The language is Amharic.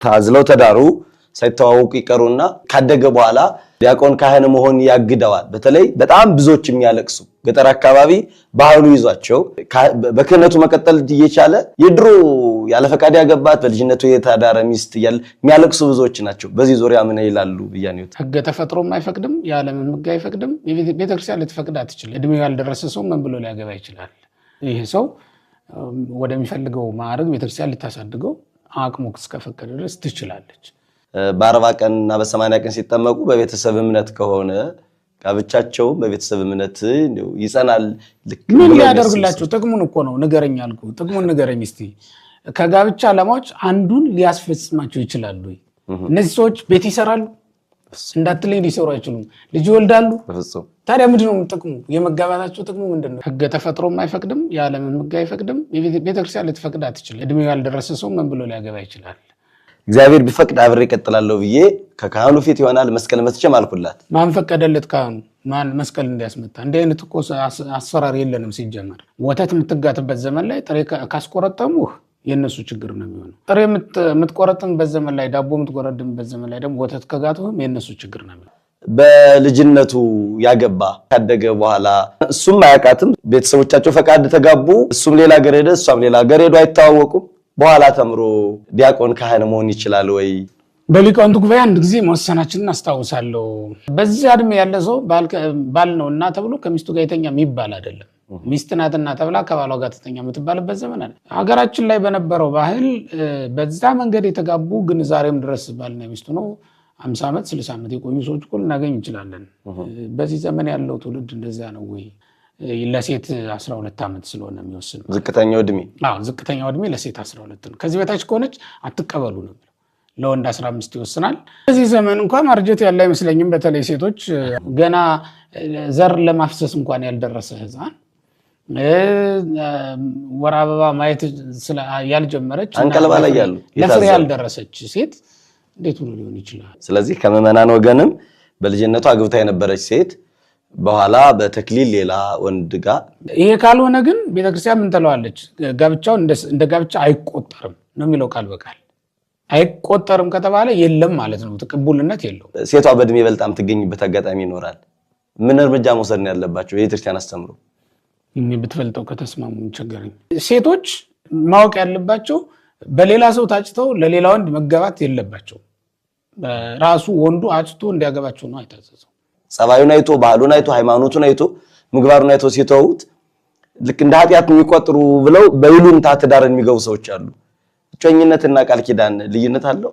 ታዝለው ተዳሩ፣ ሳይተዋወቁ ይቀሩና ካደገ በኋላ ዲያቆን ካህን መሆን ያግደዋል። በተለይ በጣም ብዙዎች የሚያለቅሱ ገጠር አካባቢ ባህሉ ይዟቸው በክህነቱ መቀጠል እየቻለ የድሮ ያለ ፈቃድ ያገባት በልጅነቱ የተዳረ ሚስት እያለ የሚያለቅሱ ብዙዎች ናቸው። በዚህ ዙሪያ ምን ይላሉ ብያኔዎት? ሕገ ተፈጥሮም አይፈቅድም፣ የዓለምም ሕግ አይፈቅድም። ቤተክርስቲያን ልትፈቅድ አትችል። እድሜው ያልደረሰ ሰው ምን ብሎ ሊያገባ ይችላል? ይህ ሰው ወደሚፈልገው ማዕረግ ቤተክርስቲያን ልታሳድገው አቅሙ እስከፈቀደ ድረስ ትችላለች። በ40 ቀን እና በ80 ቀን ሲጠመቁ በቤተሰብ እምነት ከሆነ ጋብቻቸውም በቤተሰብ እምነት ይጸናል። ምን ሊያደርግላቸው? ጥቅሙን እኮ ነው ንገረኝ አልኩህ። ጥቅሙን ንገረኝ እስቲ። ከጋብቻ ዓላማዎች አንዱን ሊያስፈጽማቸው ይችላሉ። እነዚህ ሰዎች ቤት ይሰራሉ እንዳትለኝ ሊሰሩ አይችሉም። ልጅ ይወልዳሉ። ታዲያ ምንድን ነው ጥቅሙ? የመጋባታቸው ጥቅሙ ምንድን ነው? ሕገ ተፈጥሮም አይፈቅድም፣ የዓለምም ሕግ አይፈቅድም። ቤተክርስቲያን ልትፈቅድ አትችል። እድሜው ያልደረሰ ሰው ምን ብሎ ሊያገባ ይችላል? እግዚአብሔር ቢፈቅድ አብሬ እቀጥላለሁ ብዬ ከካህኑ ፊት ይሆናል መስቀል መትቼም አልኩላት። ማን ፈቀደለት ካህኑ? ማን መስቀል እንዲያስመታ? እንዲህ አይነት እኮ አሰራር የለንም። ሲጀመር ወተት የምትጋትበት ዘመን ላይ ጥሬ ካስቆረጠሙህ የእነሱ ችግር ነው የሚሆነው። ጥሬ የምትቆረጥምበት ዘመን ላይ፣ ዳቦ የምትጎረድምበት ዘመን ላይ ደግሞ ወተት ከጋቱህም የእነሱ ችግር ነው የሚሆነው። በልጅነቱ ያገባ ካደገ በኋላ እሱም አያውቃትም። ቤተሰቦቻቸው ፈቃድ ተጋቡ። እሱም ሌላ ሀገር ሄደ፣ እሷም ሌላ ሀገር ሄዱ፣ አይተዋወቁም። በኋላ ተምሮ ዲያቆን ካህን መሆን ይችላል ወይ? በሊቃውንቱ ጉባኤ አንድ ጊዜ መወሰናችንን አስታውሳለሁ። በዚያ እድሜ ያለ ሰው ባል ነው እና ተብሎ ከሚስቱ ጋር የተኛ የሚባል አይደለም። ሚስት ናትና ተብላ ከባሏ ጋር ተተኛ የምትባልበት ዘመን አለ። ሀገራችን ላይ በነበረው ባህል በዛ መንገድ የተጋቡ ግን ዛሬም ድረስ ባልና ሚስቱ ነው 50 ዓመት 60 ዓመት የቆዩ ሰዎች እኮ ልናገኝ እንችላለን። በዚህ ዘመን ያለው ትውልድ እንደዚያ ነው ወይ? ለሴት 12 ዓመት ስለሆነ የሚወስን ዝቅተኛው እድሜ፣ አዎ ዝቅተኛው እድሜ ለሴት 12 ነው። ከዚህ በታች ከሆነች አትቀበሉ ነው የሚለው። ለወንድ 15 ይወስናል። በዚህ ዘመን እንኳን ማርጀት ያለ አይመስለኝም። በተለይ ሴቶች ገና ዘር ለማፍሰስ እንኳን ያልደረሰ ሕፃን፣ ወር አበባ ማየት ያልጀመረች፣ አንቀልባ ላይ ያሉ ለፍሬ ያልደረሰች ሴት እንዴት ብሎ ሊሆን ይችላል? ስለዚህ ከምዕመናን ወገንም በልጅነቱ አግብታ የነበረች ሴት በኋላ በተክሊል ሌላ ወንድ ጋር ይሄ ካልሆነ ግን ቤተክርስቲያን ምን ትለዋለች? ጋብቻው እንደ ጋብቻ አይቆጠርም ነው የሚለው ቃል በቃል። አይቆጠርም ከተባለ የለም ማለት ነው፣ ቅቡልነት የለውም። ሴቷ በእድሜ በልጣ የምትገኝበት አጋጣሚ ይኖራል። ምን እርምጃ መውሰድ ነው ያለባቸው? የቤተክርስቲያን አስተምሮ ብትፈልጠው ከተስማሙ ቸገረኝ። ሴቶች ማወቅ ያለባቸው በሌላ ሰው ታጭተው ለሌላ ወንድ መገባት የለባቸው። ራሱ ወንዱ አጭቶ እንዲያገባቸው ነው አይታዘዘው። ጸባዩን አይቶ፣ ባህሉን አይቶ፣ ሃይማኖቱን አይቶ፣ ምግባሩን አይቶ ሲተውት ልክ እንደ ኃጢአት የሚቆጥሩ ብለው በይሉንታ ትዳር የሚገቡ ሰዎች አሉ። እጮኝነትና ቃል ኪዳን ልዩነት አለው?